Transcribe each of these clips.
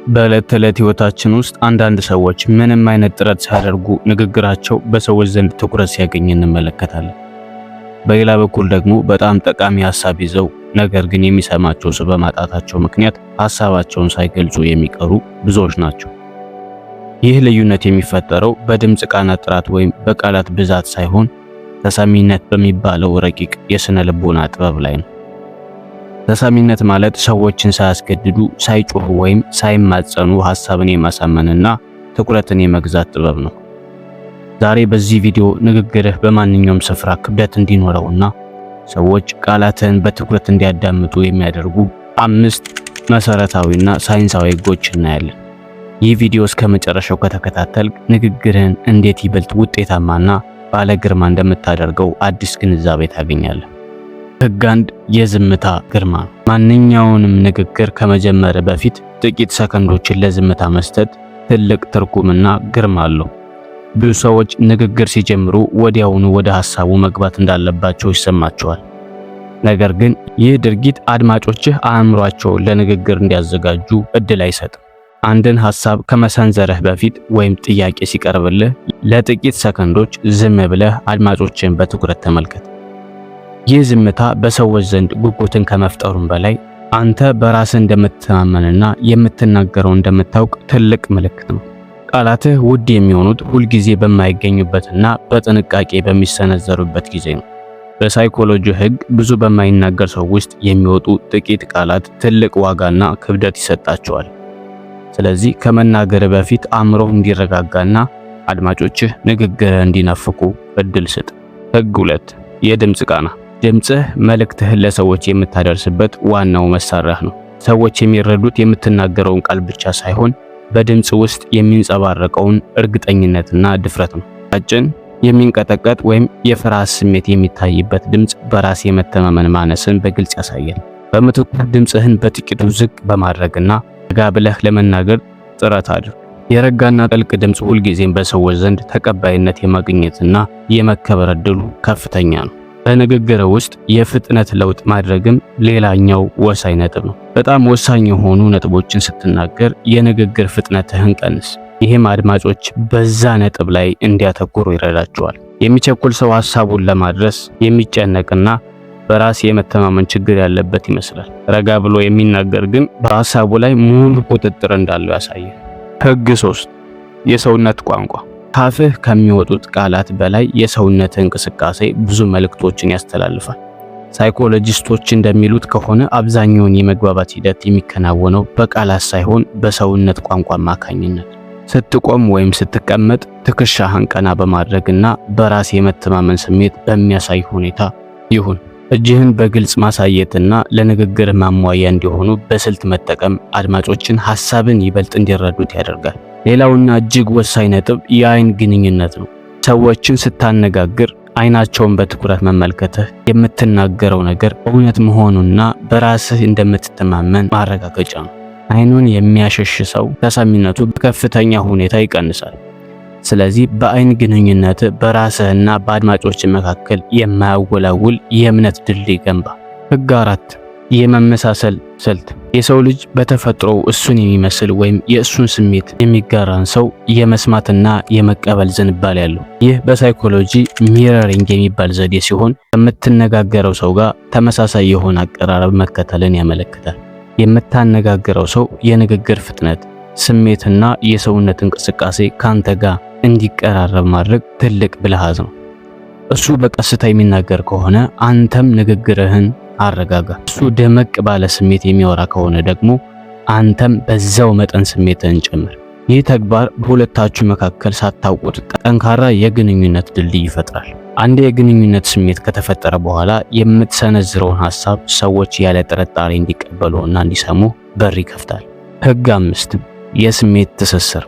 በዕለት ተዕለት ሕይወታችን ውስጥ አንዳንድ ሰዎች ምንም አይነት ጥረት ሳያደርጉ ንግግራቸው በሰዎች ዘንድ ትኩረት ሲያገኝ እንመለከታለን። በሌላ በኩል ደግሞ በጣም ጠቃሚ ሐሳብ ይዘው ነገር ግን የሚሰማቸው ሰው በማጣታቸው ምክንያት ሐሳባቸውን ሳይገልጹ የሚቀሩ ብዙዎች ናቸው። ይህ ልዩነት የሚፈጠረው በድምፅ ቃና ጥራት ወይም በቃላት ብዛት ሳይሆን ተሰሚነት በሚባለው ረቂቅ የስነ ልቦና ጥበብ ላይ ነው። ተሰሚነት ማለት ሰዎችን ሳያስገድዱ፣ ሳይጮሁ ወይም ሳይማጸኑ ሐሳብን የማሳመንና ትኩረትን የመግዛት ጥበብ ነው። ዛሬ በዚህ ቪዲዮ ንግግርህ በማንኛውም ስፍራ ክብደት እንዲኖረውና ሰዎች ቃላትህን በትኩረት እንዲያዳምጡ የሚያደርጉ አምስት መሰረታዊና ሳይንሳዊ ሕጎች እናያለን። ይህ ቪዲዮ እስከ መጨረሻው ከተከታተልክ ንግግርህን እንዴት ይበልጥ ውጤታማና ባለ ግርማ እንደምታደርገው አዲስ ግንዛቤ ታገኛለህ። ሕግ አንድ፣ የዝምታ ግርማ። ማንኛውንም ንግግር ከመጀመር በፊት ጥቂት ሰከንዶችን ለዝምታ መስጠት ትልቅ ትርጉምና ግርማ አለው። ብዙ ሰዎች ንግግር ሲጀምሩ ወዲያውኑ ወደ ሐሳቡ መግባት እንዳለባቸው ይሰማቸዋል። ነገር ግን ይህ ድርጊት አድማጮችህ አእምሯቸውን ለንግግር እንዲያዘጋጁ እድል አይሰጥም። አንድን ሐሳብ ከመሰንዘርህ በፊት ወይም ጥያቄ ሲቀርብልህ ለጥቂት ሰከንዶች ዝም ብለህ አድማጮችህን በትኩረት ተመልከት። ይህ ዝምታ በሰዎች ዘንድ ጉጉትን ከመፍጠሩም በላይ አንተ በራስህ እንደምትተማመንና የምትናገረው እንደምታውቅ ትልቅ ምልክት ነው። ቃላትህ ውድ የሚሆኑት ሁልጊዜ በማይገኙበትና በጥንቃቄ በሚሰነዘሩበት ጊዜ ነው። በሳይኮሎጂ ሕግ ብዙ በማይናገር ሰው ውስጥ የሚወጡ ጥቂት ቃላት ትልቅ ዋጋና ክብደት ይሰጣቸዋል። ስለዚህ ከመናገር በፊት አእምሮህ እንዲረጋጋና አድማጮችህ ንግግርህ እንዲናፍቁ እድል ስጥ። ሕግ ሁለት፣ የድምፅ ቃና። ድምፅህ መልእክትህን ለሰዎች የምታደርስበት ዋናው መሳሪያህ ነው። ሰዎች የሚረዱት የምትናገረውን ቃል ብቻ ሳይሆን በድምፅ ውስጥ የሚንጸባረቀውን እርግጠኝነትና ድፍረት ነው። ቀጭን፣ የሚንቀጠቀጥ ወይም የፍርሃት ስሜት የሚታይበት ድምፅ በራስ የመተማመን ማነስን በግልጽ ያሳያል። በምትኩ ድምፅህን በጥቂቱ ዝቅ በማድረግና ረጋ ብለህ ለመናገር ጥረት አድርግ። የረጋና ጥልቅ ድምፅ ሁልጊዜም በሰዎች ዘንድ ተቀባይነት የማግኘትና የመከበር ዕድሉ ከፍተኛ ነው። በንግግር ውስጥ የፍጥነት ለውጥ ማድረግም ሌላኛው ወሳኝ ነጥብ ነው። በጣም ወሳኝ የሆኑ ነጥቦችን ስትናገር የንግግር ፍጥነትህን ቀንስ። ይህም አድማጮች በዛ ነጥብ ላይ እንዲያተኩሩ ይረዳቸዋል። የሚቸኩል ሰው ሐሳቡን ለማድረስ የሚጨነቅና በራስ የመተማመን ችግር ያለበት ይመስላል። ረጋ ብሎ የሚናገር ግን በሐሳቡ ላይ ሙሉ ቁጥጥር እንዳለው ያሳያል። ሕግ ሶስት፣ የሰውነት ቋንቋ። ካፍህ ከሚወጡት ቃላት በላይ የሰውነት እንቅስቃሴ ብዙ መልእክቶችን ያስተላልፋል። ሳይኮሎጂስቶች እንደሚሉት ከሆነ አብዛኛውን የመግባባት ሂደት የሚከናወነው በቃላት ሳይሆን በሰውነት ቋንቋ አማካኝነት። ስትቆም ወይም ስትቀመጥ ትከሻህን ቀና በማድረግና በራስ የመተማመን ስሜት በሚያሳይ ሁኔታ ይሁን። እጅህን በግልጽ ማሳየትና ለንግግር ማሟያ እንዲሆኑ በስልት መጠቀም አድማጮችን ሐሳብን ይበልጥ እንዲረዱት ያደርጋል። ሌላውና እጅግ ወሳኝ ነጥብ የአይን ግንኙነት ነው። ሰዎችን ስታነጋግር አይናቸውን በትኩረት መመልከትህ የምትናገረው ነገር እውነት መሆኑና በራስህ እንደምትተማመን ማረጋገጫ ነው። አይኑን የሚያሸሽ ሰው ተሰሚነቱ በከፍተኛ ሁኔታ ይቀንሳል። ስለዚህ በአይን ግንኙነት በራስህና በአድማጮች መካከል የማያወላውል የእምነት ድልድይ ገንባ። ሕግ አራት፣ የመመሳሰል ስልት። የሰው ልጅ በተፈጥሮ እሱን የሚመስል ወይም የእሱን ስሜት የሚጋራን ሰው የመስማትና የመቀበል ዝንባሌ ያለው። ይህ በሳይኮሎጂ mirroring የሚባል ዘዴ ሲሆን ከምትነጋገረው ሰው ጋር ተመሳሳይ የሆነ አቀራረብ መከተልን ያመለክታል። የምታነጋግረው ሰው የንግግር ፍጥነት፣ ስሜትና የሰውነት እንቅስቃሴ ካንተ ጋር እንዲቀራረብ ማድረግ ትልቅ ብልሃት ነው። እሱ በቀስታ የሚናገር ከሆነ አንተም ንግግርህን አረጋጋ። እሱ ደመቅ ባለ ስሜት የሚያወራ ከሆነ ደግሞ አንተም በዛው መጠን ስሜትህን ጨምር። ይህ ተግባር በሁለታችሁ መካከል ሳታውቁት ጠንካራ የግንኙነት ድልድይ ይፈጥራል። አንድ የግንኙነት ስሜት ከተፈጠረ በኋላ የምትሰነዝረውን ሐሳብ ሰዎች ያለ ጥርጣሬ እንዲቀበሉና እንዲሰሙ በር ይከፍታል። ሕግ አምስት፣ የስሜት ትስስር።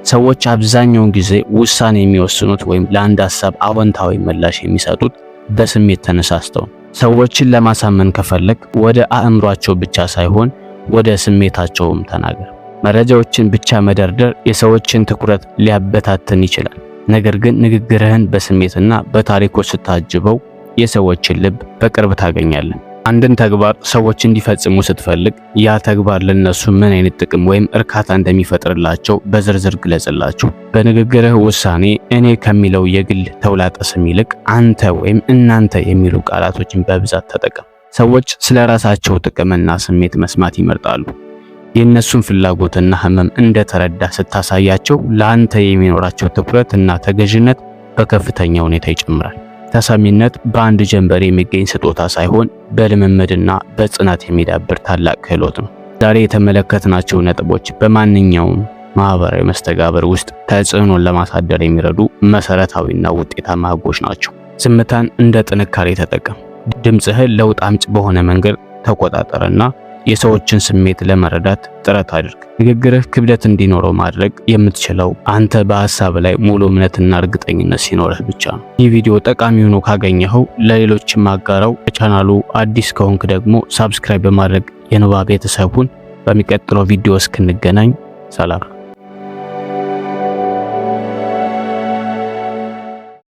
ሰዎች አብዛኛውን ጊዜ ውሳኔ የሚወስኑት ወይም ለአንድ ሐሳብ አዎንታዊ ምላሽ የሚሰጡት በስሜት ተነሳስተው። ሰዎችን ለማሳመን ከፈለግ ወደ አእምሯቸው ብቻ ሳይሆን ወደ ስሜታቸውም ተናገር። መረጃዎችን ብቻ መደርደር የሰዎችን ትኩረት ሊያበታትን ይችላል። ነገር ግን ንግግርህን በስሜትና በታሪኮች ስታጅበው የሰዎችን ልብ በቅርብ ታገኛለህ። አንድን ተግባር ሰዎች እንዲፈጽሙ ስትፈልግ ያ ተግባር ለነሱ ምን አይነት ጥቅም ወይም እርካታ እንደሚፈጥርላቸው በዝርዝር ግለጽላቸው። በንግግርህ ውሳኔ እኔ ከሚለው የግል ተውላጠ ስም ይልቅ አንተ ወይም እናንተ የሚሉ ቃላቶችን በብዛት ተጠቀም። ሰዎች ስለ ራሳቸው ጥቅምና ስሜት መስማት ይመርጣሉ። የእነሱን ፍላጎትና ህመም እንደተረዳ ስታሳያቸው ለአንተ የሚኖራቸው ትኩረት እና ተገዥነት በከፍተኛ ሁኔታ ይጨምራል። ተሰሚነት በአንድ ጀንበር የሚገኝ ስጦታ ሳይሆን በልምምድና በጽናት የሚዳብር ታላቅ ክህሎት ነው። ዛሬ የተመለከትናቸው ነጥቦች በማንኛውም ማህበራዊ መስተጋብር ውስጥ ተጽዕኖን ለማሳደር የሚረዱ መሰረታዊና ውጤታማ ህጎች ናቸው። ዝምታን እንደ ጥንካሬ ተጠቀም። ድምፅህን ለውጥ አምጭ በሆነ መንገድ ተቆጣጠርና የሰዎችን ስሜት ለመረዳት ጥረት አድርግ። ንግግርህ ክብደት እንዲኖረው ማድረግ የምትችለው አንተ በሀሳብ ላይ ሙሉ እምነትና እርግጠኝነት ሲኖርህ ብቻ ነው። ይህ ቪዲዮ ጠቃሚ ሆኖ ካገኘኸው ለሌሎችም አጋራው። ለቻናሉ አዲስ ከሆንክ ደግሞ subscribe በማድረግ የንባብ ቤተሰብ ሁን። በሚቀጥለው ቪዲዮ እስክንገናኝ ሰላም።